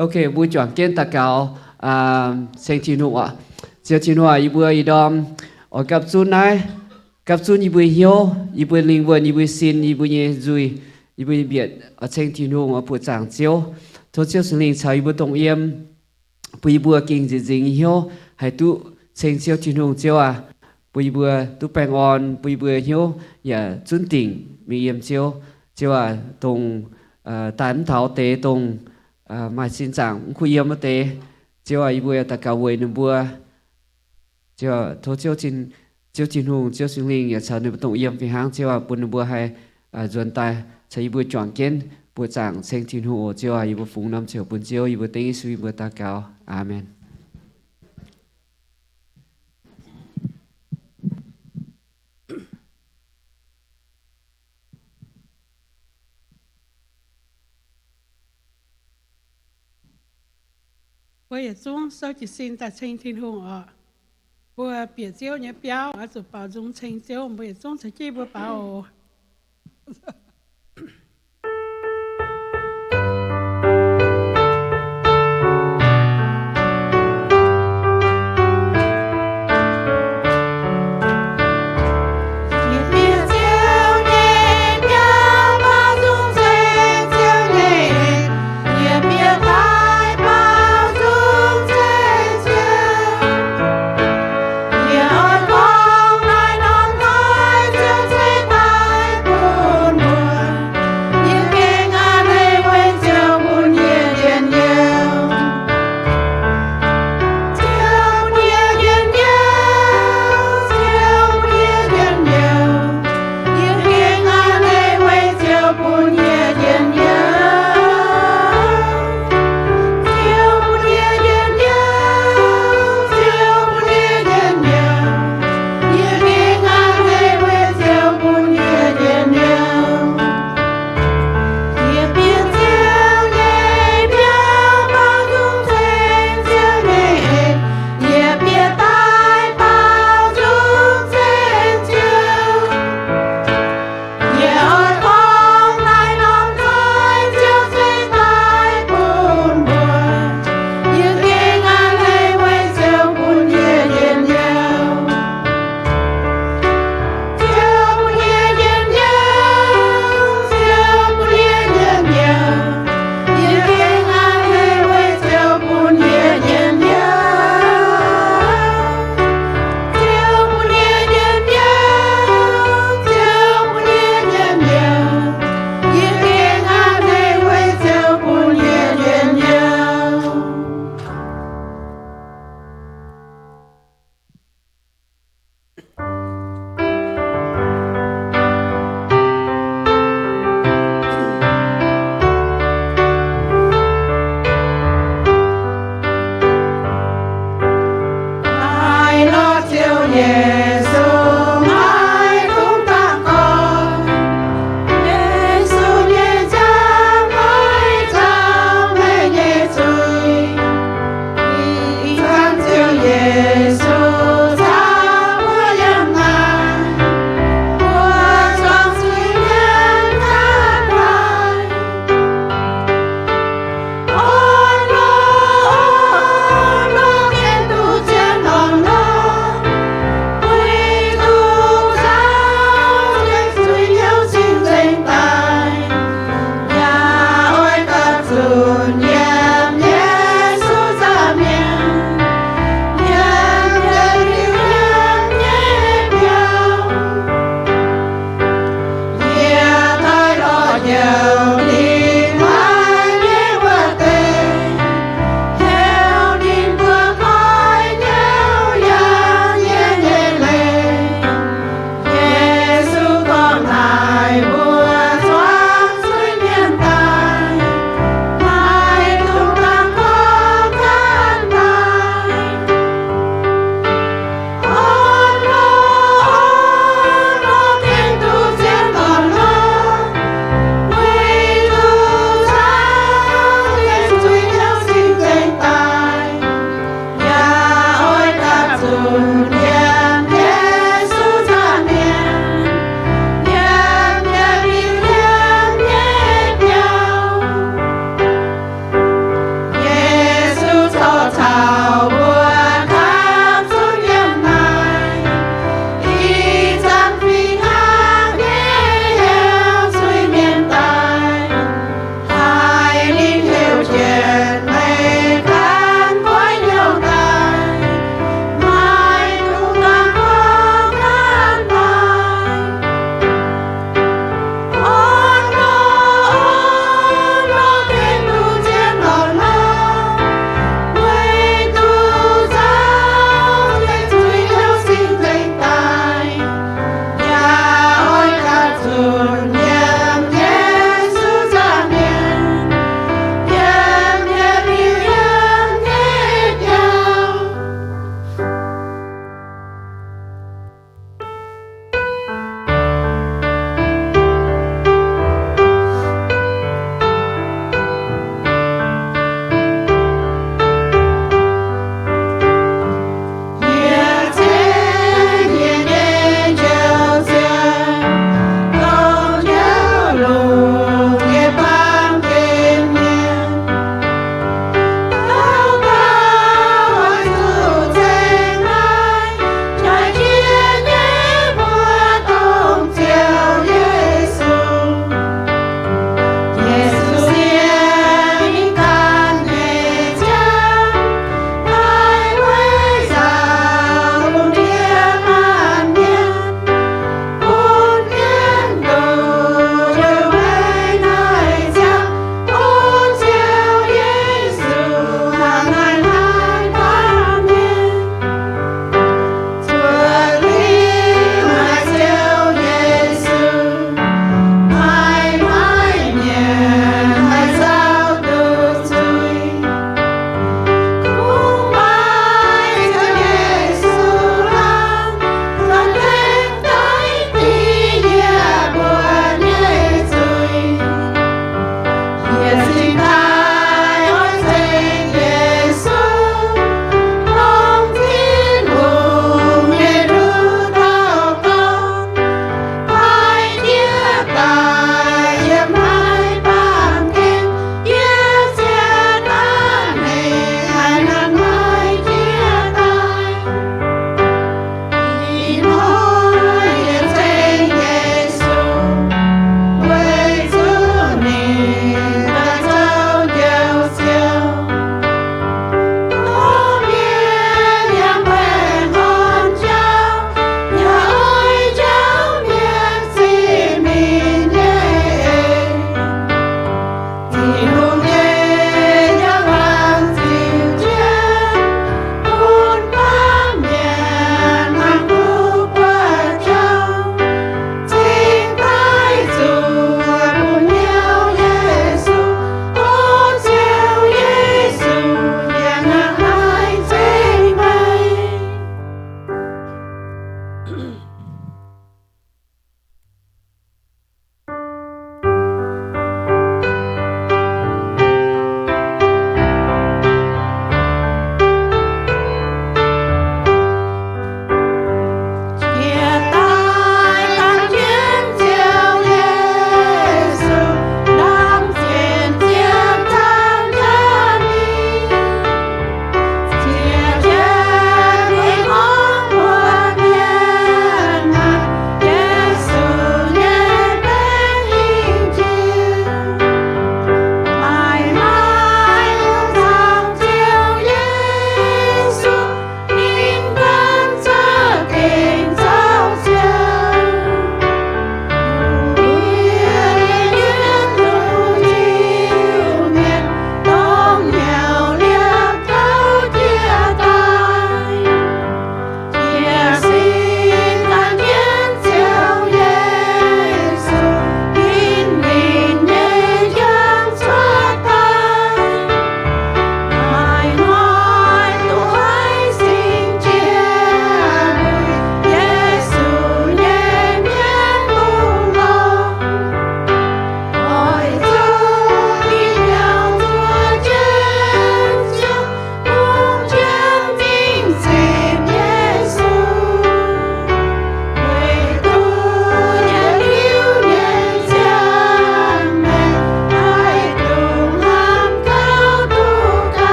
Ok, mbuo juangc jienv daux gaux, ceng Tin-Hungh oc. Ziouc Tin-Hungh, yie mbuo ih ndorm oix gapv zunv naaiv, gapv zunv yie mbuo hnyouv, yie mbuo lingh wuonh, yie mbuo sin, yie mbuo nyei nzuih, yie mbuo nyei mbietc oix ceng Tin-Hungh, oix buoqc zaangc Ziouv. Tov Ziouv Singx Lingh caux yie mbuo dongh yiem, bun yie mbuo gengh nzieqc nzingx nyei hnyouv haih duqv ceng Ziouv Tin-Hungh, Ziouv aac. Bun yie mbuo duqv baengh orn, bun yie mbuo hnyouv yaac zunv dingc mingh yiem Ziouv. Ziouv aac, dongh daaih mv taux deix, dongh maaih sin zaangc mv kuh yiem wuov deix, Ziouv aac, yie mbuo yaac daux gaux weic ninh mbuo. Ziouv aac, tov Ziouv, Ziouv Tin-Hungh, Ziouv Singx Lingh yaac caux ninh mbuo dongh yiem fih hnangv. Ziouv aac, bun ninh mbuo haih nzuonx daaih caux yie mbuo juangc jienv buoqc zaangc ceng Tin-Hungh oc. Ziouv aac, yie mbuo fungx norm ziouc bun Ziouv, yie mbuo dengv Yesu yie mbuo daux gaux. Aamen. Mbuo yietc zungv souv jiez sin daaih ceng Tin-Hungh oc. Mbuo bieqc Ziouv nyei biauv oix zuqc baaux nzung ceng Ziouv. Mbuo yietc zungv caux jienv mbuo baaux oc.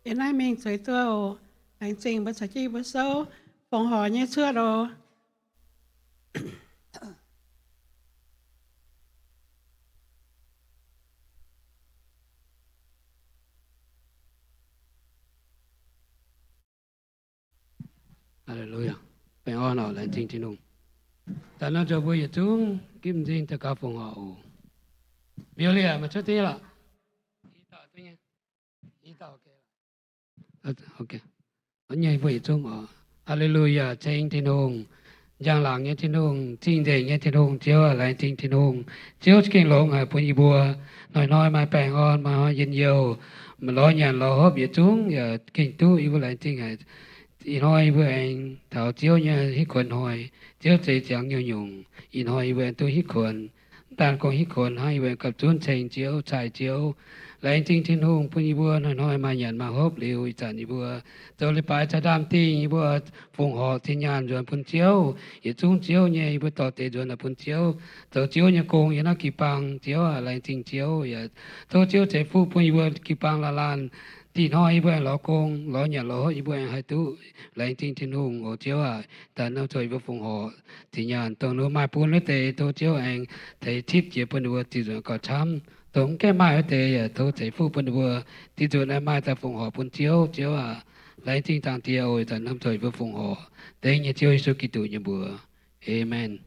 Yiem naaiv mingh zueiz duqv oc. Laengz zingh mbuo caux jienv yie mbuo souv fongc horc nyei cuotv oc. Haleluyaa. Baengh orn oc, laengz zingh Tin-Hungh. Daaih nor zoux mbuo yietc zungv ginv m'zing daux gaux fongc horc oc. Miuc liec maaih cuotv deix lorqc. Haleluyaa, ceng Tin-Hungh, njang-laangc nyei Tin-Hungh, zingh nzengc nyei Tin-Hungh, Ziouv aac, laengz zingh Tin-Hungh. Ziouv gengh longx haic bun yie mbuo hnoi-hnoi maaih baengh orn, maaih hnoi njien-youh, maaih lorz nyanc lorz hopv yietc zungv yaac gengh duqv, yie mbuo laengz zingh haic. Ih hnoi yie mbuo aengx taux Ziouv nyei hitv kuonx hnoi. Ziouv zeix ziangx nyungc-nyungc, ih hnoi yie mbuo aengx duqv hitv kuonx. Mv daan gorngv hitv kuonx hnangv, yie mbuo aengx gapv zunv ceng Ziouv, cai Ziouv. Laengz zingh Tin-Hungh bun yie mbuo hnoi-hnoi maaih nyanc maaih hopv liuz, ih zanc yie mbuo zoux leiz-baaix caux ndaam-dingh, yie mbuo fongc horc zinh nyaanh nzuonx bun Ziouv. Yietc zungv Ziouv nyei, yie mbuo dorh deix nzuonx naaic bun Ziouv, zoux Ziouv nyei gong yiem naaiv jiu baang. Ziouv aac, laengz zingh Ziouv. Yaac tov Ziouv ceix fuqv bun yie mbuo jiu baang laanh laanh. Dih hnoi yie mbuo aengx lorz gong, lorz nyanc lorz hopv, yie mbuo aengx haih duqv laengz zingh Tin-Hungh oc. Ziouv aac, daaih nor zoux yie mbuo fongc horc zinh nyaanh, dongh ninh mbuo maaih bun wuov deix, tov Ziouv aengx teix tipv jiex bun ninh mbuo diuh nzunc gauh camv. Dongh mv gaengh maaih wuov deix yaac tov ceix fuqv bun ninh mbuo diuh nzunc aengx maaih daaih fongc horc bun Ziouv. Ziouv aac, laengz zingh Zaangc Diex oc, daaih nor zoux yie mbuo fongc horc dengv nyei Ziouv Yesu Giduc nyei mbuox. Aamen.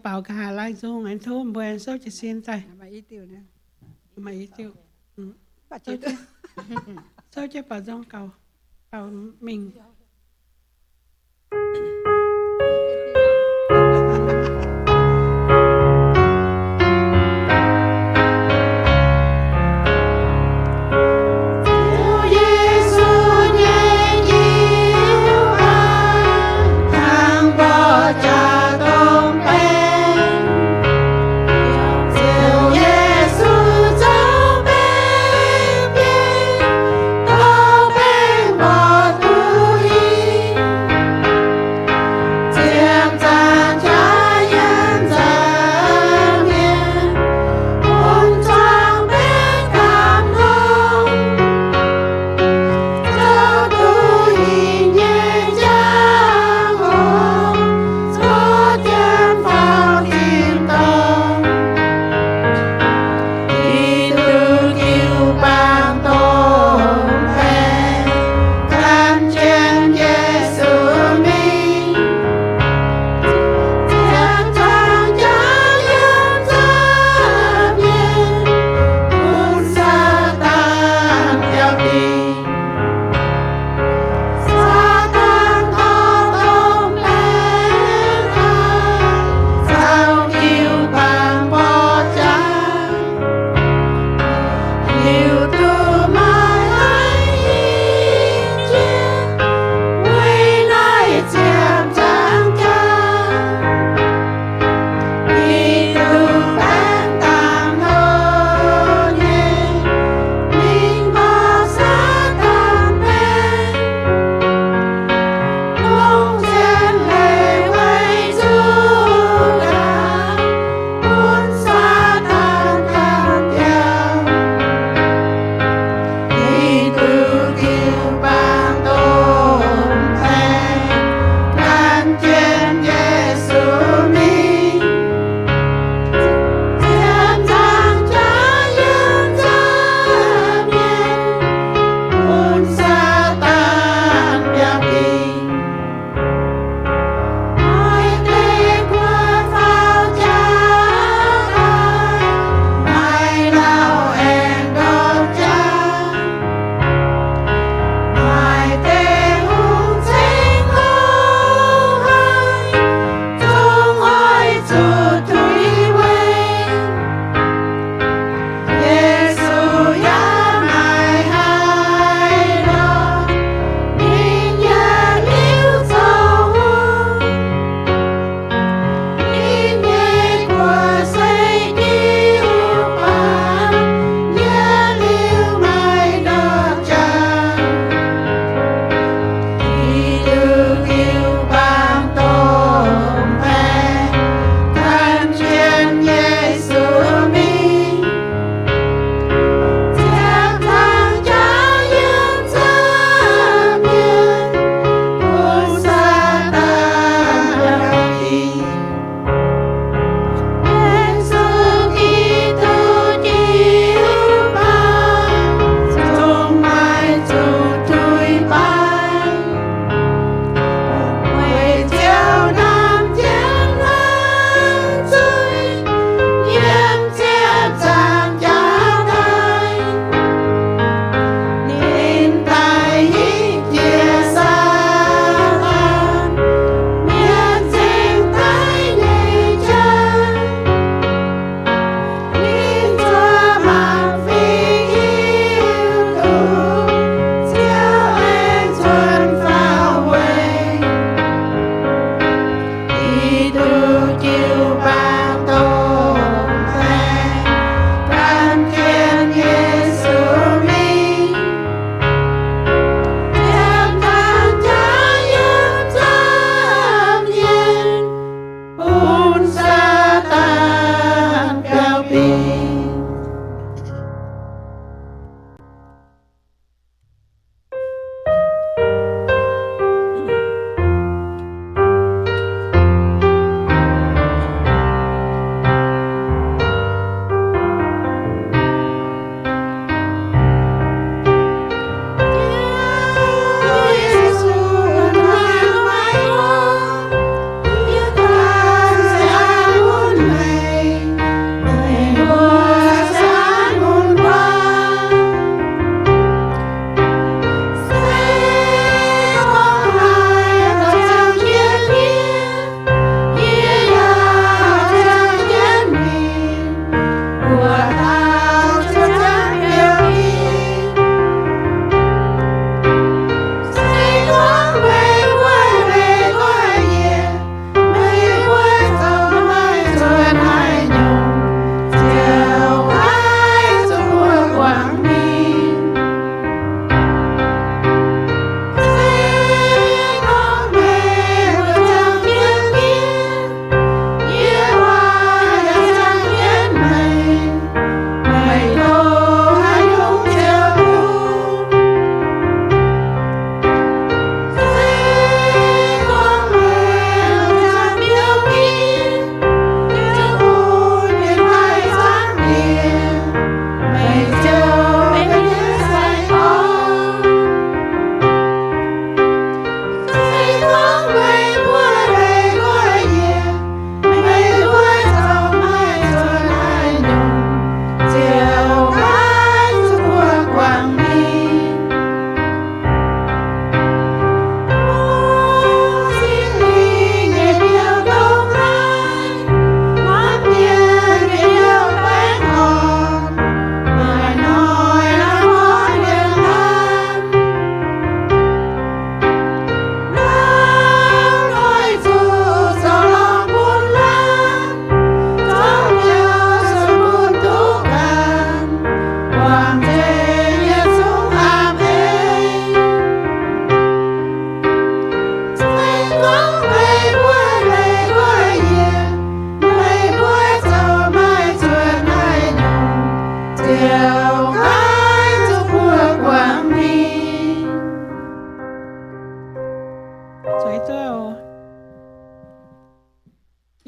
Baaux nqa'haav laai nzung, aengx tov mbuo souv jiez sin daaih. Maaih i diuh, souv jienv baaux nzung gauh, gauh mingh.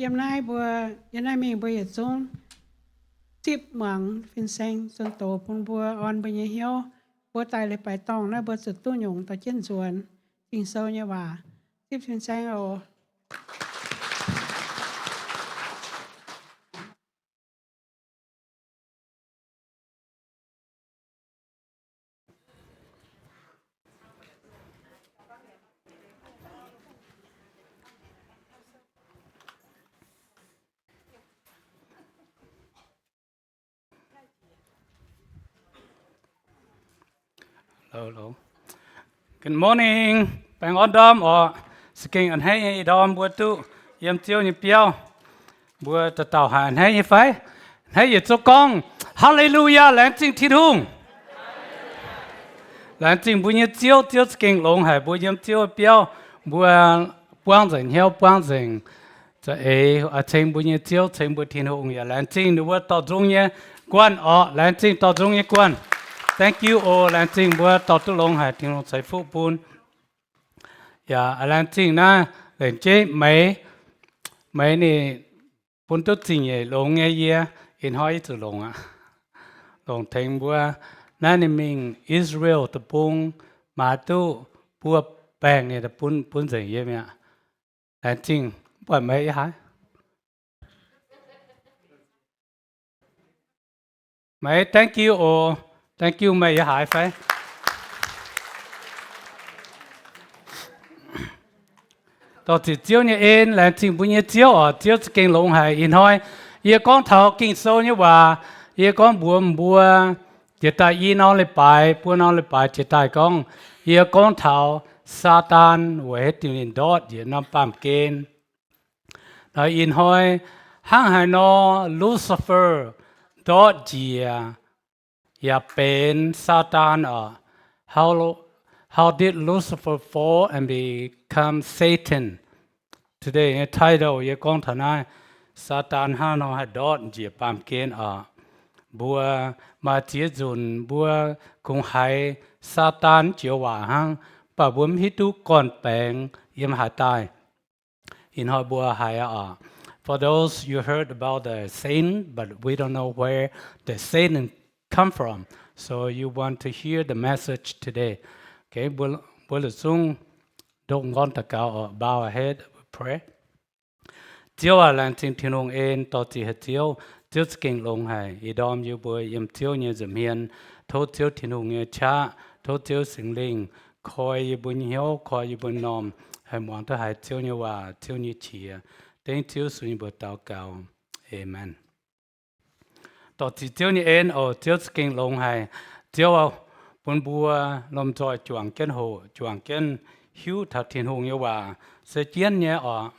Yiem naaiv mbuo, yiem naaiv mingh mbuo yietc zungv zipv muangx fin-saeng zunh doz bun mbuo orn mbuo nyei hnyouv. Mbuo daaih leiz-baaix dorngh naaiv mbuo zuqc duqv nyungc dorh jienv nzuonx Ging-Sou nyei waac. Zipv fin-saeng oc. Hello, hello. Good morning. Baengh orn ndorm oc. Za'gengh a'hneiv nyei ih ndorm mbuo duqv yiem Ziouv nyei biauv. Mbuo dauh dauh haiz a'hneiv nyei fai? A'hneiv yietc zungv gorngv, Haleluyaa, laengz zingh Tin-Hungh. Laengz zingh mbuo nyei Ziouv. Ziouv za'gengh longx haic, mbuo yiem Ziouv biauv, mbuo buangv nzengc hnyouv, buangv nzengc za'eix, ceng mbuo nyei Ziouv, ceng mbuo Tin-Hungh. Yaac laengz zingh ninh mbuo dorh nzung nyei guanh oc. Laengz zingh dorh nzung nyei guanh. Thank you oc. Laengz zingh mbuo dorh duqv longx haic, Tin-Hungh ceix fuqv bun. Yaac laengz zingh naaiv lengc jeiv Meix. Meix ninh bun duqv zingh nyeic longx nyei yie, ih hnoi yie zuqc longx aqv. Longc tengx mbuo. Naaiv ninh mingh Israel deic-bung, maaiz duqv buo baengc ninh bun, bun nzengc yie mi'aqv. Laengz zingh. Mv baac Meix yie haiz Meix, thank you oc. Thank you, meih yaac haiz fai? Dorh ziqc Ziouv nyei en, laengz zingh mbuo nyei Ziouv oc. Ziouv za'gengh longx haic. Ih hnoi yie gorngv taux Ging-Sou nyei waac, yie gorngv mbuox mbuo, jiex daaih i norm leiz-baaix, buo norm leiz-baaix jiex daaih gorngv, yie gorngv taux Saadaan weic haaix diuc ninh ndortv njiec norm baamh gen. Nor ih hnoi hnangv haaix nor Lucifer ndortv njiec yaac benx Saadaan oc? How, how did Lucifer fall and become Satan? Today nyei title yie gorngv taux naaiv, Saadaan hnangv nor haih ndortv njiec baamh gen oc. Mbuo maaih ziex nzunc mbuo kungx haiz Saadaan joux waac hnangv, mv baac mbuo mv hiuv duqv gorn-baengx yiem haaix daaih. Ih hnoi mbuo haiz oc. For those you heard about the Satan, but we don't know where the Satan come from. So you want to hear the message today. Okay, mbuo, mbuo la'zungv ndongc nqorn daux gaux oc. Bow our head, we pray. Ziouv aac, laengz zingh Tin-Hungh en dorh ziqc haic Ziouv. Ziouv za'gengh longx haic. Ih ndorm yie mbuo yiem Ziouv nyei nza'hmien, tov Ziouv Tin-Hungh nyei qaqv, tov Ziouv Singx Lingh koi yie mbuo nyei hnyouv, koi yie mbuo m'normh, haih muangx duqv haiz Ziouv nyei waac, Ziouv nyei qiex. Dengv Ziouv Yesu nyei mbuox daux gaux. Aamen. Dorh ziqc Ziouv nyei en oc. Ziouv za'gengh longx haic. Ziouv bun mbuo lomh nzoih juangc jienv hoqc, juangc jienv hiuv taux Tin-Hungh nyei waac se jienv nyei oc.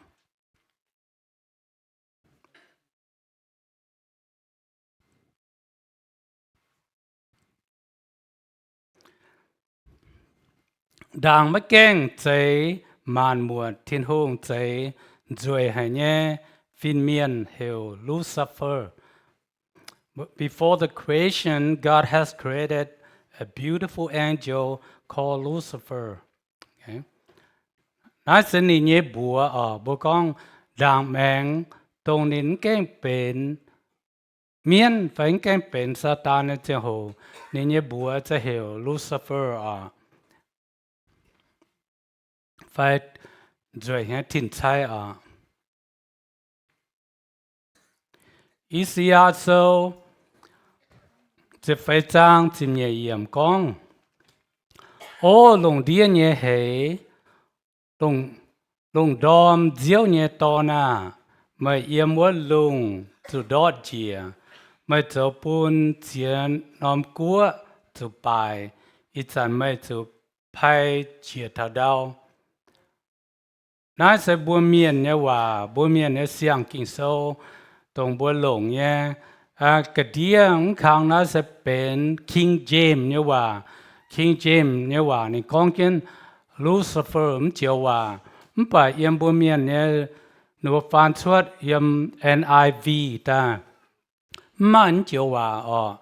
Ndaangc maiv gaengh zeix maanc muotc Tin-Hungh zeix nzueic haic nyei fin-mienh heuc Lucifer. Before the creation, God has created a beautiful angel called Lucifer. Naaiv se ninh nyei mbuox oc. Mbuo gorngv ndaangc maengx dongh ninh mv gaengh benx mienv fai mv gaengh benx Saadaan nyei ziangh hoc, ninh nyei mbuox za'heuc Lucifer oc, fai nzueic hnyouv tin-cai oc. I^saa^yaa Sou ziepc feix zaang ziepc nyeic yiemc gorngv, O lungh ndiev nyei heix, lungh ndorm nziouv nyei dorn aah! Meih yiem wuov lungh zuqc ndortv njiec. Meih zoux bun ziex norm guoqv zuqc baaic. Ih zanc meih zuqc pai qiex taux ndau. Naaiv se mbuo mienh nyei waac, mbuo mienh nyei siang-Ging-Sou, dongh mbuo longc nyei. Ga'ndiev mv kang naaiv se benx King James nyei waac. King James nyei waac ninh gorngv jienv Lucifer mv joux waac, mv baac yiem mbuo mienh nyei, ninh mbuo faan cuotv yiem N I V daaih, mv maaih mv joux waac oc.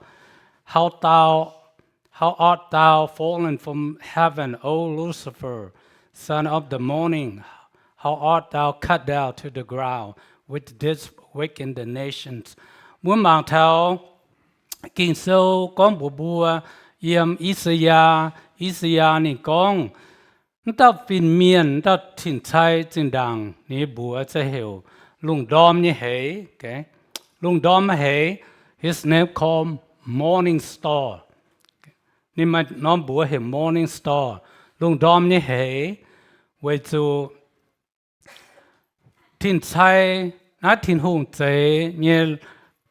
How thou, how art thou fallen from heaven, O Lucifer, son of the morning? How art thou cut down to the ground? with this wicked nations. Mbuo mangc taux Ging-Sou gorngv mbuox mbuo yiem I^saa^yaa, I^saa^yaa ninh gorngv, wuov dauh fin-mienh, wuov dauh tin-cai zinh ndaangc ninh nyei mbuox se heuc lungh ndorm nyei heix. Lungh ndorm nyei heix, his name called Morning Star. Ninh maaih norm mbuox heuc Morning Star, lungh ndorm nyei heix, weic zuqc tin-cai naaiv Tin-Hungh zeix nyei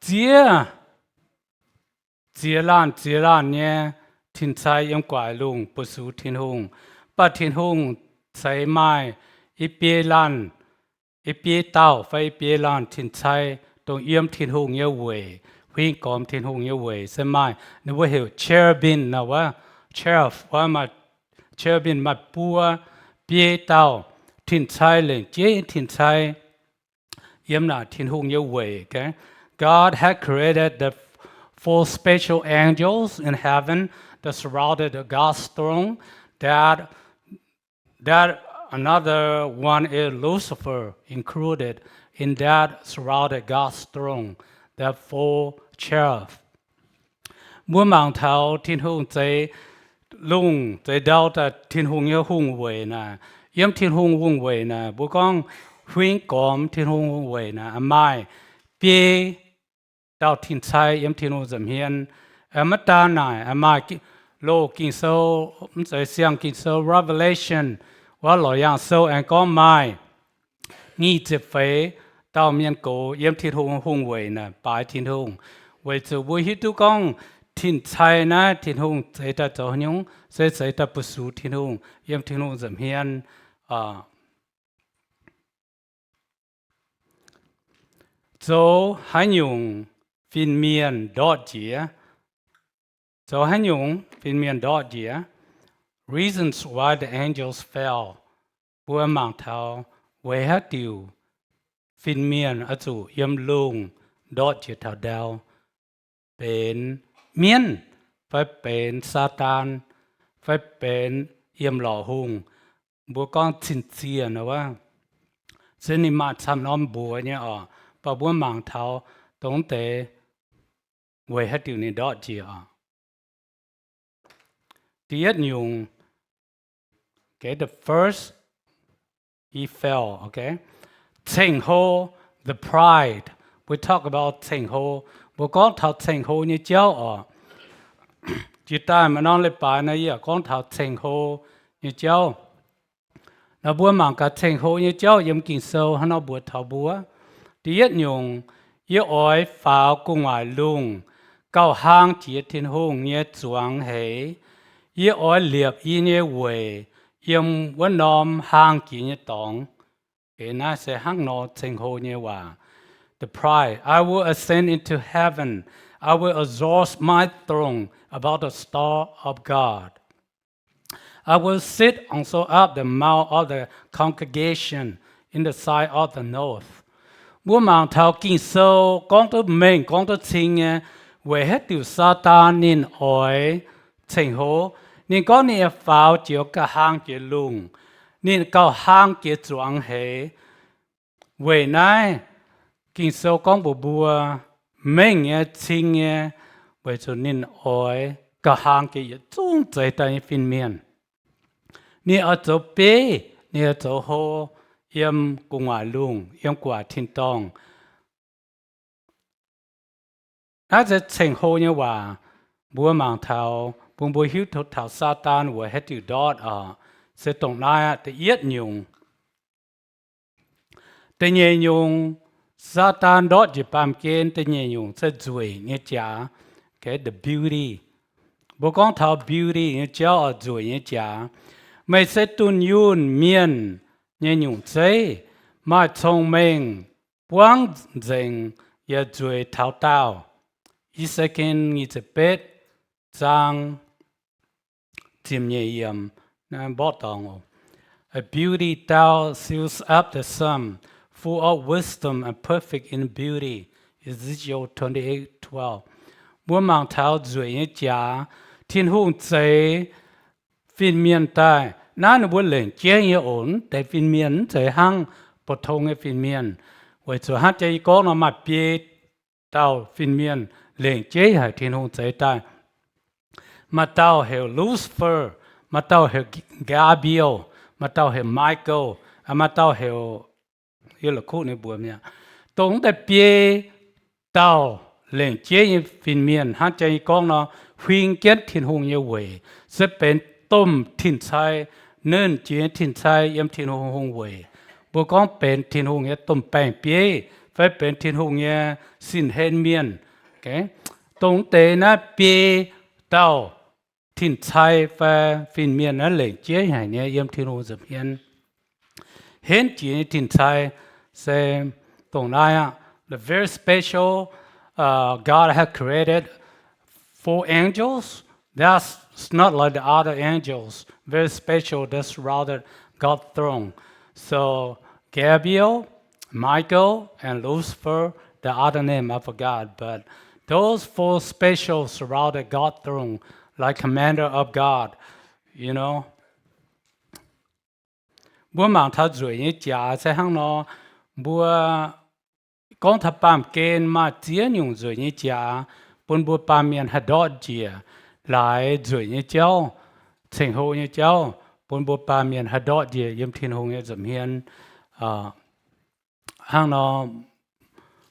ziex, ziex laanh ziex laanh nyei tin-cai yiem gu'nguaaic lungh bu sux Tin-Hungh. Mv baac Tin-Hungh ceix maaih i biei laanh, i biei dauh fai i biei laanh tin-cai, dongh yiem Tin-Hungh nyei weic, huing gormx Tin-Hungh nyei weic se maaih, ninh mbuo heuc cherubim nor wuov, cherub wuov, cherubim maaih buo biei dauh tin-cai, lengc jeiv tin-cai yiem naaic Tin-Hungh nyei weic. God had created the four special angels in heaven that surrounded God's throne, that that another one is Lucifer included in that surrounded God's throne, that four cherubs. Mbuo mangc taux Tin-Hungh zeix lungh zeix ndau daaih Tin-Hungh nyei hungh weic naaic, yiem Tin-Hungh hungh weic naaic, mbuo gorngv huing gormx Tin-Hungh hungh weic naaic, maaih biei dauh tin-cai yiem Tin-Hungh nza'hmien. Maiv daan naaic, maaih loz Ging-Sou, mv zeiz siang Ging-Sou, Revelation, wuov Lorqc Yaangh Sou aengx gorngv maaih nyic ziepc feix dauh mienh gox yiem Tin-Hungh hungh weic naaic baaix Tin-Hungh. Weic zuqc mbuo hiuv duqv gorngv tin-cai naaiv Tin-Hungh zeix daaih zoux haaix nyungc, se zeix daaih bu sux Tin-Hungh yiem Tin-Hungh nza'hmien. Zoux haaix nyungc fin-mienh ndortv jiex? Zoux haaix nyungc fin-mienh ndortv jiex? Reasons why the angels fell. Mbuo mangc taux weic haaix diuc fin-mienh oix zuqc yiem lungh ndortv jiex taux ndau. Benx mienv, fai benx Saadaan, fai benx yiem lorqc hungh, mbuo gorngv cin-zienh wuov. Se ninh maaih camv norm mbuox nyei oc, mv baac mbuo mangc taux dongh deix weic haaix diuc ninh ndortv jiex oc. Da'yietv nyungc, the first, he fell, okay. Ceng-hlo, the pride. We talk about ceng-hlo. Mbuo gorngv taux ceng-hlo nyei jauv oc. Jiex daaih maaih norm leiz-baaix naaiv yie gorngv taux ceng-hlo nyei jauv. Naaiv mbuo mangc gaax ceng-hlo nyei jauv yiem Ging-Sou haaix nor mbuox taux mbuo. Da'yietv nyungc, yie oix faaux gu'nguaaic lungh, gauh hlang jiex Tin-Hungh nyei zuangx heix. Yie oix liepc yie nyei weic yiem wuov norm hlang jiex nyei dorngx. Eix naaiv se hnangv nor ceng-hlo nyei waac. The pride, I will ascend into heaven. I will exalt my throne above the star of God. I will sit also at the mount of the congregation in the sight of the north. Mbuo mangc taux Ging-Sou gorngv duqv mengh gorngv duqv cing nyei, weic haaix diuc Saadaan ninh oix ceng-hlo. Ninh gorngv ninh faaux jiex gauh hlang jiex lungh, ninh gauh hlang jiex zuangx heix. Weic naaiv Ging-Sou gorngv mbuox mbuo mengh nyei cing nyei, weic zuqc ninh oix gauh hlang jiex yietc zungv zeix daaih nyei fin-mienh. Ninh oix zoux bieiv, ninh oix zoux hlo yiem gu'nguaaic lungh, yiem gu'nguaaic tin-dorngh. Naaiv se ceng-hlo nyei waac. Mbuo mangc taux, bun mbuo hiuv duqv taux Saadaan weic haaix diuc ndortv oc, se dongh naaiv aqv, da'yietv nyungc. Da'nyeic nyungc, Saadaan ndortv njiec baamh gen, da'nyeic nyungc se nzueic nyei jaax, okay, the beauty. Mbuo gorngv taux beauty nyei jauv oc, nzueic nyei jaax. Meih se dunh yunh mienh nyei nyungc zeiv, maaih cong-mengh, buangv nzengc yaac nzueic taux daauh. I^se^ken nyic ziepc betv zaang ziepc nyeic yiemc, mborqv dorngx oc. A beauty thou seest up the sun, full of wisdom and perfect in beauty. Ezekiel twenty-eight twelve. Mbuo mangc taux nzueic nyei jaax, Tin-Hungh zeix fin-mienh daaih. Naaiv ninh mbuo lengc jeiv nyei oc. Mv deix fin-mienh mv zeiz hnangv pou-tong nyei fin-mienh. Weic zuqc hnangv jaa yie gorngv nor, maaih biei dauh fin-mienh lengc jeiv haic Tin-Hungh zeix daaih. Maaih dauh heuc Lucifer, maaih dauh heuc Gabriel, maaih dauh heuc Michael, maaih dauh heuc, yie la'kuqv ninh mbuo mi'aqv. Dongh wuov deix biei dauh lengc jeiv nyei fin-mienh hnangv jaa yie gorngv nor, huing jienv Tin-Hungh nyei weic, se benx domh tin-cai, nernh jiex nyei tin-cai yiem Tin-Hungh hungh weic. Mbuo gorngv benx Tin-Hungh nyei domh baeng-bieiv fai benx Tin-Hungh nyei sin-hlen mienh. Dongh deix naaiv biei dauh tin-cai fai fin-mienh naaiv lengc jeiv haic nyei yiem Tin-Hungh nza'hmien. Henv jiex nyei tin-cai se dongh naaiv aqv. The very special, uh, God has created four angels. That's not like the other angels. Very special. That's surrounded God's throne. So Gabriel, Michael, and Lucifer, the other name I forgot, but those four special surrounded God's throne like commander of God, you know. Mbuo mangc taux nzueic nyei jaax se hnangv nor, mbuo gorngv taux baamh gen maaih ziex nyungc nzueic nyei jaax, bun mbuo baamh mienh haih ndortv njiec laaix nzueic nyei jauv, ceng-hlo nyei jauv, bun mbuo baamh mienh haih ndortv njiec yiem Tin-Hungh nyei nza'hmien. Hnangv nor,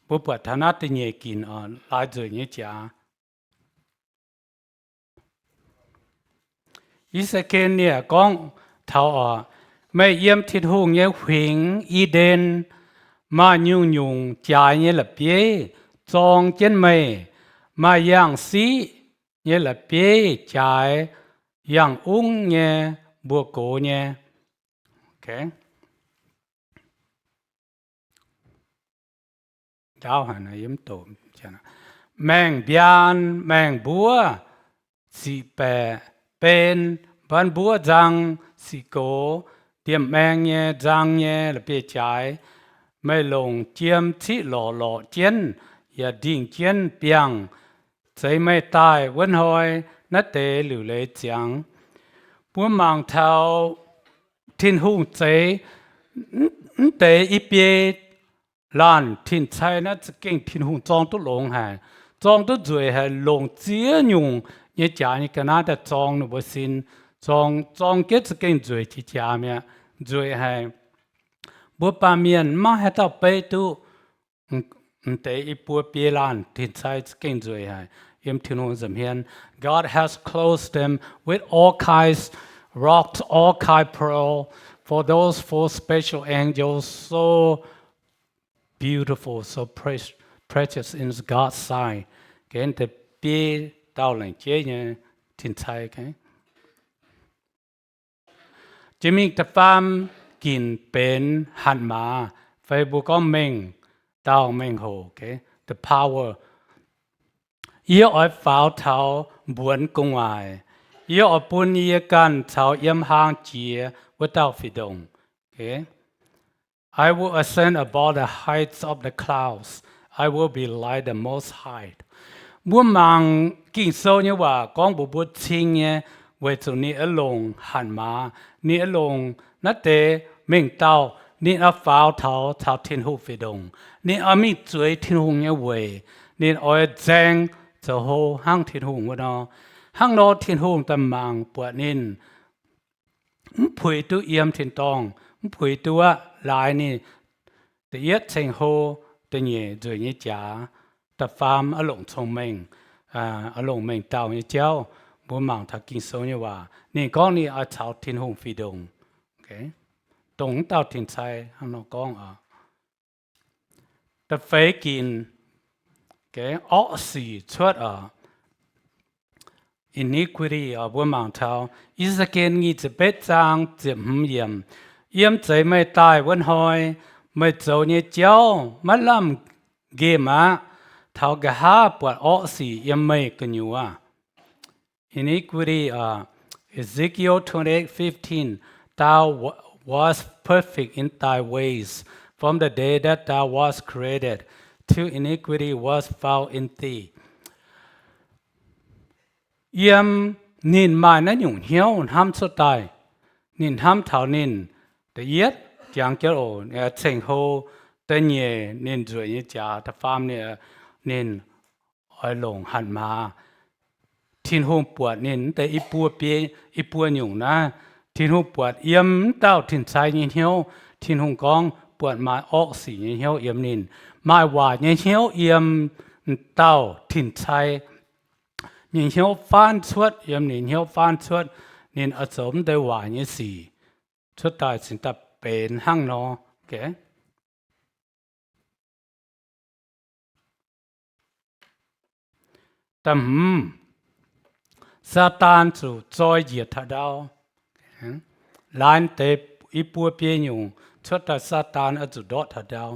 mbuo buatc taux naaiv da'nyeic ginc oc, laaix nzueic nyei jaax. I^saa^ken ninh yaac gorngv taux oc, meih yiem Tin-Hungh nyei huingx, I^nden, maaih nyungc-nyungc jaaix nyei la'bieiv zorng jienv meih, maaih yangh siqv nyei la'bieiv jaaix yangh ungv nyei mbuo gox nyei. Maeng-mbiaan, maeng-mbuov, siqc baeqc, ben, mban mbuov nzang, siqc gox, ndiemh maeng nyei, nzang nyei la'bieiv-jaaix, meih longc jiem ciqv lorqc lorqc jienv yaac ndingh jienv biangh, zeix meih daaih wuov hnoi, naaiv deix liuc leiz ziangx. Mbuo mangc taux Tin-Hungh zeix mv deix i biei laanh tin-cai naaiv za'gengh Tin-Hungh zorng duqv longx haic, zorng duqv nzueic haic, longc ziex nyungc nyei jaax nyei ga'naaiv daaih zorng ninh mbuo sin, zorng, zorng jienv za'gengh nzueic jiex jaax mi'aqv, nzueic haic. Mbuo baamh mienh maiv haaix dauh beiv duqv mv deix i buo biei laanh tin-cai za'gengh nzueic haic yiem Tin-Hungh nza'hmien. God has clothed them with all kinds rocks, all kinds pearl, for those four special angels, so beautiful, so precious in God's sight. Gen deix biei dauh lengc jeiv nyei tin-cai. Jiex mingh da'faam ginc benx hatc maaz, fai mbuo gorngv mengh dauh mengh hoc, the power. Yie oix faaux taux mbuonx gu'nguaaic. Yie oix bun yie ganh caux yiem hlaang jiex wuov dauh fih ndongc. I will ascend above the heights of the clouds. I will be like the Most High. Mbuo mangc Ging-Sou nyei waac gorngv mbuox mbuo cing nyei, weic zuqc ninh oix longc hatc maaz, ninh oix longc naaiv deix mengh dauh, ninh oix faaux taux caux Tin-Hungh fih ndongc. Ninh oix mingh zueiz Tin-Hungh nyei weic. Ninh oix nzaeng zoux hlo hnangv Tin-Hungh wuov nor. Hnangv nor Tin-Hungh daaih mangc buatc ninh mv puix duqv yiem tin-dorngh, mv puix duqv laaix ninh da'yietv ceng-hlo, da'nyeic nzueic nyei jaax, da'faam oix longc cong-mengh, oix longc mengh dauh nyei jauv. Mbuo mangc taux Ging-Sou nyei waac, ninh gorngv ninh oix caux Tin-Hungh fih ndongc. Dongh wuov dauh tin-cai hnangv nor gorngv oc. Da'feix ginc, orqv sic cuotv oc. Iniquity oc, mbuo mangc taux I^saa^ken nyic ziepc betv zaang ziepc hmz yiemc, yiem zeix meih daaih wuov hnoi, meih zoux nyei jauv maiv lamh nqemh aqv. Taux nqa'haav buatc orqv sic yiem meih gu'nyuoz. Iniquity, uh, Ezekiel twenty-eight fifteen, Thou wa- wast perfect in thy ways from the day that thou wast created, till iniquity was found in thee. Yiem ninh maaih naaiv nyungc hnyouv hnamv cuotv daaih, ninh hnamv taux ninh da'yietv jangx jienv oc, ceng-hlo, da'nyeic ninh nzueic nyei jaax, da'faam ninh, ninh oix longc hatc maaz. Tin-Hungh buatc ninh deix i buo biei, i buo nyungc naaiv, Tin-Hungh buatc yiem m'dauh tin-cai nyei hnyouv, Tin-Hungh gorngv buatc maaih orqv sic nyei hnyouv yiem ninh, maaih waaic nyei hnyouv yiem m'dauh tin-cai nyei hnyouv faanv cuotv, yiem ninh hnyouv faanv cuotv, ninh oix zoux m'deix waaic nyei sic cuotv daaih cingx daaih benx hnangv nor. Da'hmz, Saadaan zuqc zoi njiec taux ndau. Laaix deix i buo biei nyungc cuotv daaih Saadaan oix zuqc ndortv taux ndau,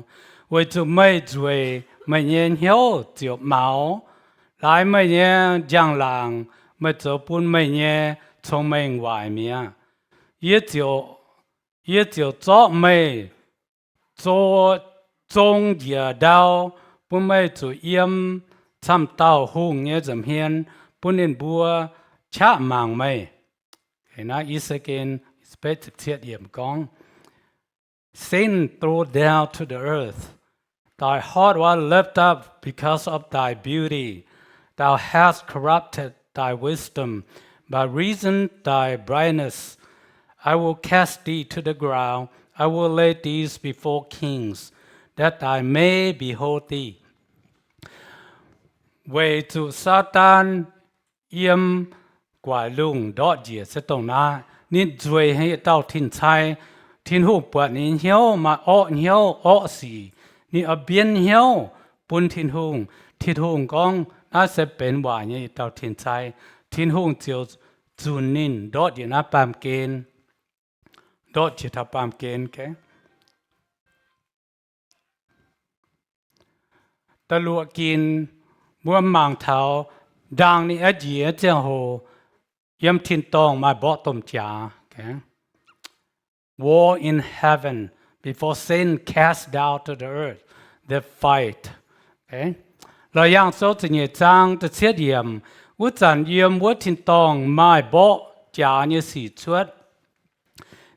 weic zuqc meih nzueic meih nyei hnyouv ziouc maux. Laaix meih nyei njang-laangc meih zoux bun meih nyei cong-mengh waaic mi'aqv. Yie ziouc, yie ziouc zorqv meih zong njiec ndau, bun meih zuqc yiem camv dauh hungh nyei nza'hmien, bun ninh mbuo qaqv mangc meih. Naaiv I C G N gorngv, Sin, throw down to the earth. Thy heart was lifted up because of thy beauty. Thou hast corrupted thy wisdom by reason thy brightness. I will cast thee to the ground. I will lay thee before kings, that they may behold thee. Weic zuqc Saadaan yiem guaix lungh ndortv njiec se dongh naaiv. Ninh nzueic haic yietc dauh tin-cai. Tin-Hungh buatc ninh hnyouv maaih orqv hnyouv orqv sic, ninh oix mbienv hnyouv bun Tin-Hungh. Tin-Hungh gorngv naaiv se benx waaic nyei yietc dauh tin-cai. Tin-Hungh ziouc zunc ninh ndortv njiec naaiv baamh gen, ndortv njiec taux baamh gen. Da'luoqc ginc, mbuo mangc taux ndaangc ninh aqv njiec nyei ziangh hoc, yiem tin-dorngh maaih mborqv domh jaax. War in heaven, before Satan cast down to the earth, they fight. La'yangh sou ziepc nyeic zaang da'cietv yiemc, wuov zanc yiem wuov tin-dorngh maaih mborqv jaax nyei sic cuotv.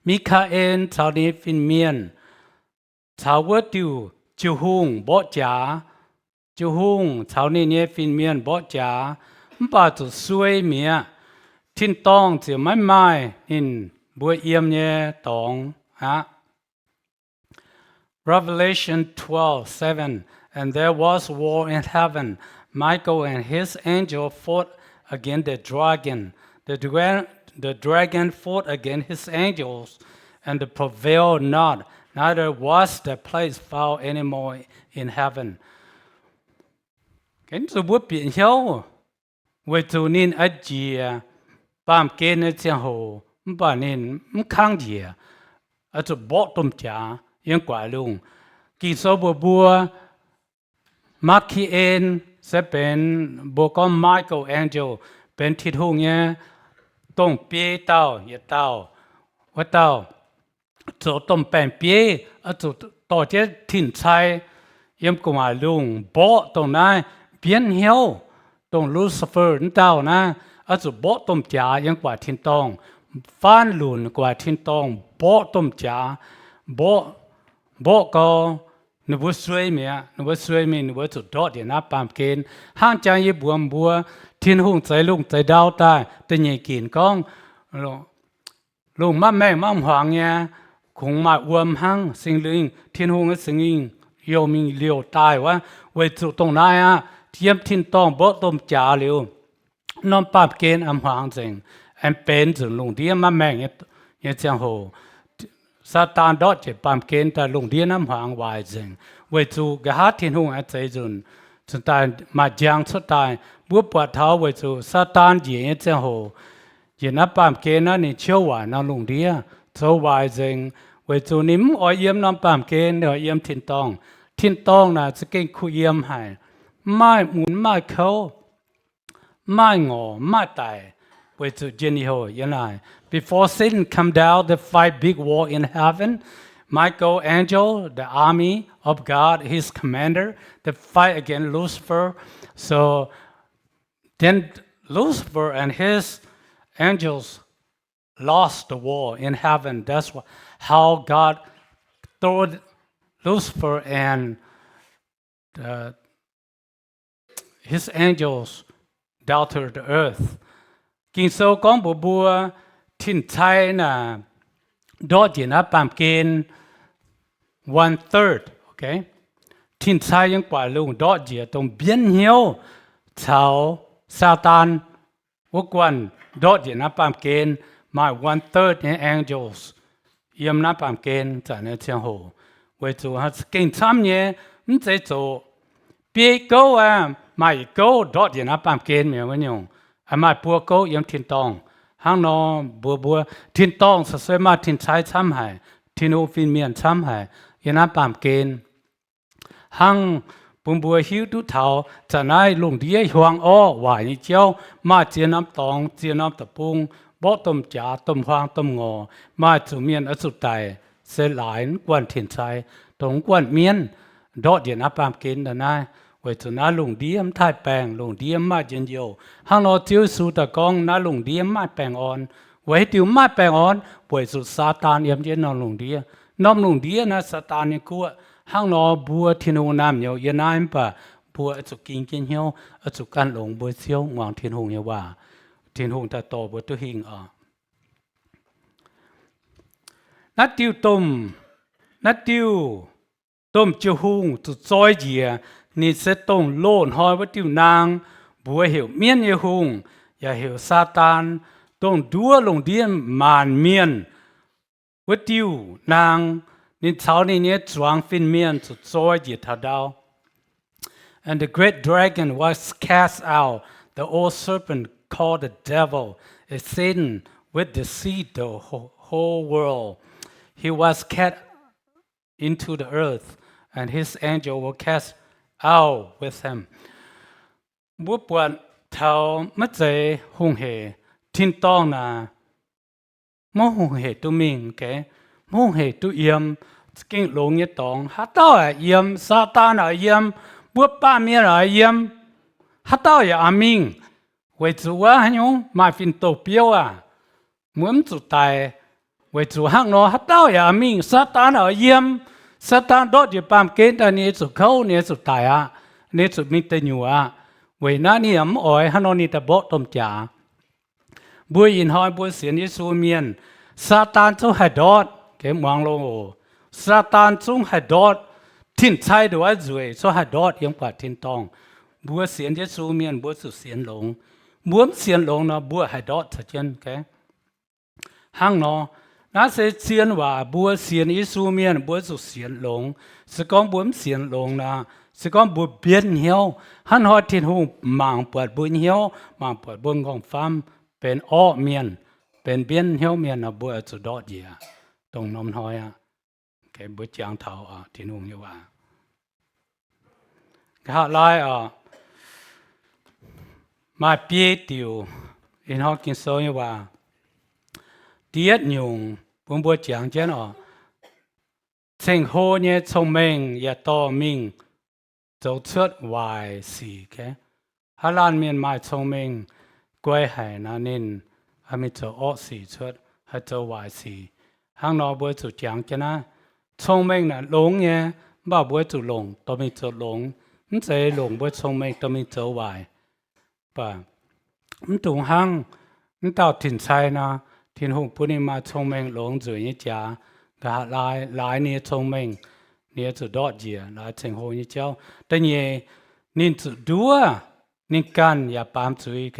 Mi^kaa^en caux ninh nyei fin-mienh caux wuov diuh jiu-hungh mborqv jaax. Jiu-hungh caux ninh nyei fin-mienh mborqv jaax, mv baac zuqc suei mi'aqv. Tin-dorngh ziouc maiv maaih ninh mbuo yiem nyei dorngx aqv. Revelation twelve seven, And there was war in heaven. Michael and his angel fought against the dragon. The dra-, the dragon fought against his angels and prevailed not, neither was their place found any more in heaven. Zuqc mbuo bieqc hnyouv, weic zuqc ninh aqv njiec baamh gen nyei ziangh hoc, mv baac ninh mv kangv njiec, oix zuqc mborqv domh jaax yiem guaix lungh. Ging-Sou mbuox mbuo, Maa^ki^en se benx mbuo gorngv Michael angel, benx Tin-Hungh nyei domh biei dauh yietc dauh. Wuov dauh zoux domh baeng-bieiv, oix zuqc dorh jienv tin-cai yiem gu'nguaaic lungh mborqv dongh naaiv mbienv hnyouv, dongh Lucifer wuov dauh naaiv, oix zuqc mborqv domh jaax yiem guaix tin-dorngh, faanv lunc guaix tin-dorngh, mborqv domh jaax, mborqv, mborqv gau, ninh mbuo suei mi'aqv. Ninh mbuo suei mingh, ninh mbuo zuqc ndortv njiec naaiv baamh gen. Hnangv jang yie mbuox mbuo, Tin-Hungh zeix lungh zeix ndau daaih, da'nyeic ginc gorngv, lungh maiv maengh maiv hmuangx nyei, kungx maaih wuom hnangv. Singx Lingh, Tin-Hungh nyei Singx Lingh youh mingh liouh daaih wuov, weic zuqc dongh naaiv aqv, yiem tin-dorngh mborqv domh jaax liuz, norm baamh gen aengx hmuangx nzengc, aengx benx nzunc lungh ndiev maiv maengh nyei ziangh hoc. Saadaan ndortv njiec baamh gen daaih, lungh ndiev naaiv hmuangx waaic nzengc, weic zuqc nqa'haav Tin-Hungh aengx zeix nzunc, nzunc daaih maaih njang cuotv daaih. Mbuo buatc taux weic zuqc Saadaan njiec nyei ziangh hoc, njiec naaiv baamh gen naaiv ninh ciouv waaic norm lungh ndiev, zoux waaic nzengc, weic zuqc ninh mv oix yiem norm baamh gen, ninh oix yiem tin-dorngh. Tin-dorngh naaic za'gengh kuh yiem haic, mv maaih mun, mv maaih kouv, mv maaih ngorc, mv maaih daic, weic zuqc njien-youh yiem naaic. Before Satan come down, they fight big war in heaven. Michael angel, the army of God, his commander, they fight against Lucifer. So then Lucifer and his angels lost the war in heaven. That's wh-, how God throw Lucifer and his angels down to the earth. Ging-Sou gorngv mbuox mbuo tin-cai naaic ndortv njiec naaiv baamh gen one third, tin-cai yiem gu'nguaaic lungh ndortv njiec dongh mbienv hnyouv caux Saadaan wuov guanh ndortv njiec naaiv baamh gen, maaih one third nyei angels yiem naaiv baamh gen zanc nyei ziangh hoc. Weic zuqc gengh camv nyei, mv zeiz zoqc biei gouv aqv, maaih yietc gouv ndortv njiec naaiv baamh gen mi'aqv wuov nyungc. Maaih buo gouv yiem tin-dorngh. Hnangv nor mbuox mbuo, tin-dorngh corc se maaih tin-cai camv haic, Tin-Hungh fin-mienh camv haic yiem naaiv baamh gen. Hnangv bun mbuo hiuv duqv taux zanc naaiv lungh ndiev hiuang orqv waaic nyei jauv, maaih ziex norm dorngx, ziex norm deic-bung, mborqv domh jaax, domh huaang, domh ngorc, maaih zuqc mienh oix zuqc daic, se laaix mv guanh tin-cai, dongh mv guanh mienv, ndortv njiec naaiv baamh gen daaih naaiv. Weic zuqc naaiv lungh ndiev mv taaih baengh, lungh ndiev mv maaih njien-youh. Hnangv nor Ziouv Yesu daaih gorngv naaiv lungh ndiev mv maaih baengh orn. Weic haaix diuc mv maaih baengh orn? Weic zuqc Saadaan yiem jienv norm lungh ndiev. Norm lungh ndiev naaiv Saadaan nyei guoqv. Hnangv nor mbuo Tin-Hungh naamh nyouz yiem naaiv mv baac mbuo oix zuqc ging jienv hnyouv, oix zuqc ganh longx mbuo Ziouv, muangx Tin-Hungh nyei waac. Tin-Hungh daaih dorh mbuo duqv hingh oc. Naaiv diuh domh, naaiv diuh domh jiu-hungh zuqc zoi njiec, ninh se dongh loz-hnoi wuov diuh naang, mbuox heuc mienv nyei hungh, yaac heuc Saadaan, dongh nduov lungh ndiev maanc mienh wuov diuh naang. Ninh caux ninh nyei zuangx fin-mienh zuqc zoi njiec taux ndau. And the great dragon was cast out, the old serpent called the devil and Satan, which deceived the whole world. He was cast into the earth, and his angels were cast out with him. Mbuo buatc taux maiv zeiz hungh hec tin-dorngh naaic, maiv hungh hec duqv mingh, maiv hungh hec duqv yiem. Za'gengh longx nyei dorngx, haaix dauh yaac yiem. Saadaan yaac yiem, mbuo baamh mienh yaac yiem. Haaix dauh yaac aqc mingh, weic zuqc wuov haaix nyungc maaih fin-douh biouv aac, mbuo mv zuqc daic. Weic zuqc hnangv nor haaix dauh yaac aqc mingh, Saadaan yaac yiem. Saadaan ndortv njiec baamh gen daaih, ninh zuqc kouv, ninh zuqc daic aqv. Ninh zuqc mingh deic nyuoqc aqv. Weic naaiv ninh yaac mv oix, hnangv nor ninh daaih mborqv domh jaax. Mbuo ih hnoi mbuo sienx Yesu mienh, Saadaan zungv haih ndortv. Muangx loh oc. Saadaan zungv haih ndortv. Tin-cai nduqc aqv nzueic zungv haih ndortv yiem gu'nguaaic tin-dorngh. Mbuo sienx Yesu mienh mbuo zuqc sienx longx. Mbuo mv sienx longx nor mbuo haih ndortv caux jienv. Hnangv nor, naaiv se zien waac, mbuo sienx Yesu mienh mbuo zuqc sienx longx. Se gorngv mbuo mv sienx longx nor, se gorngv mbuo mbienv hnyouv, hnangv hnoi Tin-Hungh mangc buatc mbuo hnyouv, mangc buatc mbuo nqorngv-famv benx orqv mienh, benx mbienv hnyouv mienh nor, mbuo zuqc ndortv njiec dongh norm hnoi aqv. Mbuo jangx taux Tin-Hungh nyei waac. Nqa'haav laai oc, maaih biei diuc ih hnoi Ging-Sou nyei waac. Da'yietv nyungc bun mbuo jangx jienv oc. Ceng-hlo nyei cong-mengh yaac dorh mingh zoux cuotv waaic sic. Haaix laanh mienh maaih cong-mengh guai haic nor, ninh haih mingh zoux orqv sic cuotv, haih zoux waaic sic. Hnangv nor mbuo zuqc jangx jienv naaiv. Cong-mengh naaic longx nyei, mv baac mbuo zuqc longc dorh mingh zoux longx. Mv zeiz longc mbuo cong-mengh dorh mingh zoux waaic. Mv dungx hnangv, mv dauh tin-cai nor, Tin-Hungh bun ninh maaih cong-mengh longx nzueic nyei jaax. Nqa'haav laai, laaix ninh nyei cong-mengh, ninh oix zuqc ndortv njiec laaix ceng-hlo nyei jauv. Da'nyeic, ninh zuqc nduov ninh ganh yaac baamz zuiz.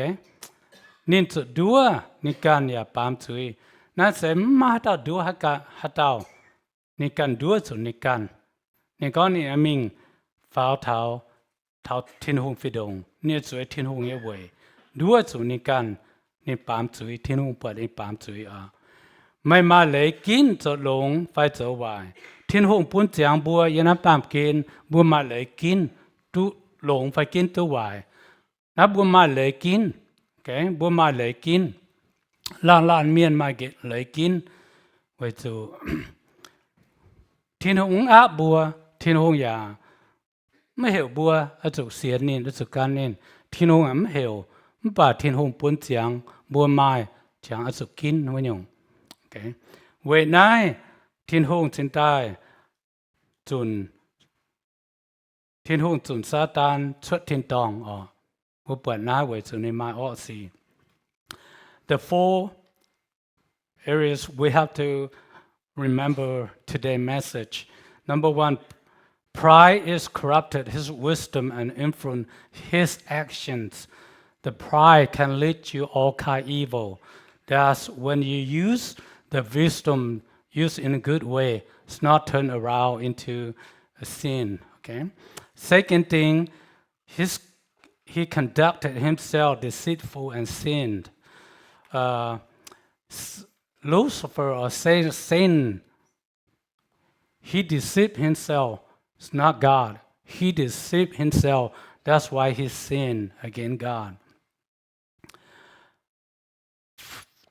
Ninh zuqc nduov ninh ganh yaac baamz zuiz. Naaiv se mv maaih haaix dauh nduov haaix dauh. Ninh ganh nduov zuqc ninh ganh. Ninh gorngv ninh mingh faaux taux, taux Tin-Hungh fih ndongc, ninh zueiz Tin-Hungh nyei weic, nduov zuqc ninh ganh. Ninh baamz zuiz, Tin-Hungh buatc ninh baamz zuiz oc. Meih maaih leiz ginv zoux longx fai zoux waaic? Tin-Hungh bun ziangx mbuo yiem naaiv baamh gen, mbuo maaih leiz ginv duqv longx fai ginv duqv waaic. Naaiv mbuo maaih leiz ginv. Mbuo maaih leiz ginv. Laanh laanh mienh maaih leiz ginv, weic zuqc Tin-Hungh mv aapv mbuo. Tin-Hungh yaac maiv heuc mbuo oix zuqc sienx ninh, oix zuqc gan ninh. Tin-Hungh yaac mv heuc, mv baac Tin-Hungh bun ziangx mbuo maaih, ziangx oix zuqc ginv wuov nyungc. Weic naaiv Tin-Hungh cingx daaih zunc, Tin-Hungh zunc Saadaan cuotv tin-dorngh oc. Mbuo buatc naaiv weic zuqc ninh maaih orqv sic. The four areas we have to remember today's message. Number one, pride is corrupted his wisdom and influence his actions. The pride can lead you all kind evil. Thus, when you use the wisdom used in a good way, it's not turned around into a sin. Okay. Second thing, his, he conducted himself deceitful and sinned. Uh, Lucifer or Satan, he deceived himself. It's not God. He deceived himself. That's why he sinned against God.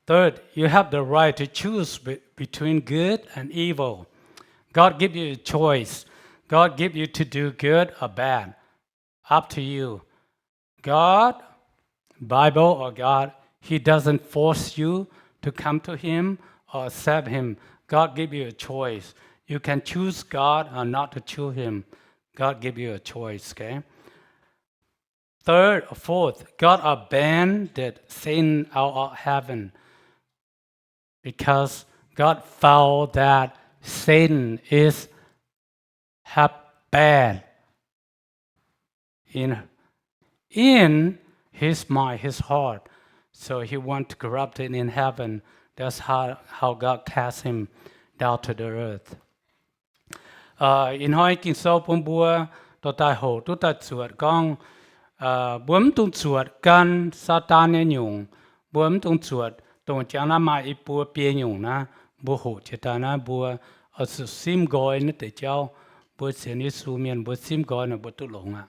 Third, you have the right to choose between good and evil. God give you a choice. God give you to do good or bad. Up to you. God, Bible or God, he doesn't force you to come to him or accept him. God give you a choice. You can choose God or not to choose him. God give you a choice, okay? Third, fourth, God abandoned Satan out of heaven because God found that Satan is have bad in, in his mind, his heart. So he want to corrupt it in heaven. That's how, how God cast him down to the earth. Ih hnoi Ging-Sou bun mbuo dorh daaih hoqc duqv daaih zuotc gorngv, mbuo mv dungx zuotc gan Saadaan nyei nyungc. Mbuo mv dungx zuotc dongh jangx naaiv maaih i buo biei nyungc naaiv, mbuo hoqc jiex daaih naaiv mbuo oix zuqc simv nqoi naaiv deix jauv. Mbuo sienx Yesu mienh mbuo simv nqoi naaic mbuo duqv longx aqv.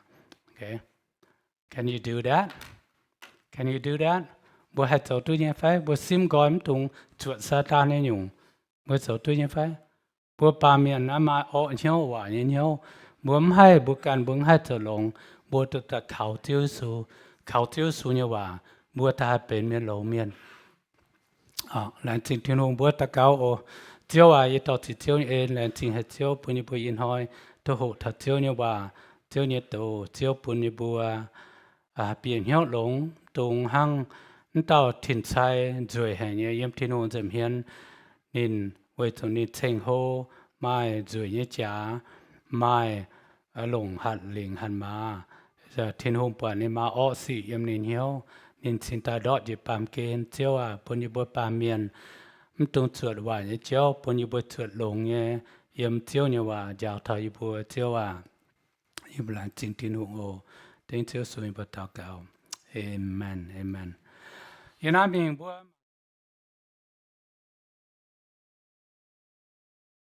Okay. Can you do that? Can you do that? Mbuo haih zoux duqv nyei fai? Mbuo simv nqoi mv dungx zuotc Saadaan nyei nyungc. Mbuo zoux duqv nyei fai? Mbuo baamh mienh naaiv maaih orqv hnyouv, waaic nyei hnyouv. Mbuo mv haih, mbuo ganh mbuo mv haih zoux longx. Mbuo duqv daaih kaux Ziouv Yesu, kaux Ziouv Yesu nyei waac, mbuo daaih haih benx mienh longx mienh. Laengz zingh Tin-Hungh, mbuo daux gaux oc. Ziouv aac, yie dorh ziqc Ziouv nyei en, laengz zingh haic Ziouv bun yie mbuo ih hnoi duqv hoqc taux Ziouv nyei waac, Ziouv nyei doz. Ziouv bun yie mbuo bieqc hnyouv longx, dungx hnangv naaiv dauh tin-sai nzueic haic nyei yiem Tin-Hungh nza'hmien. Ninh weic zuqc ninh ceng-hlo, maaih nzueic nyei jaax, maaih longc hatc lingc hatc maaz. Tin-Hungh buatc ninh maaih orqv sic yiem ninh hnyouv, ninh cingx daaih ndortv njiec baamh gen. Ziouv aac, bun yie mbuo baamh mienh mv dungx zuotc waaic nyei jauv, bun yie mbuo zuotc longx nyei, yiem Ziouv nyei waac njaaux taux yie mbuo. Ziouv aac, yie mbuo laengz zingh Tin-Hungh oc. Dengv Ziouv Yesu nyei mbuox daux gaux. Aamen. Aamen. Yie naaiv mingh mbuo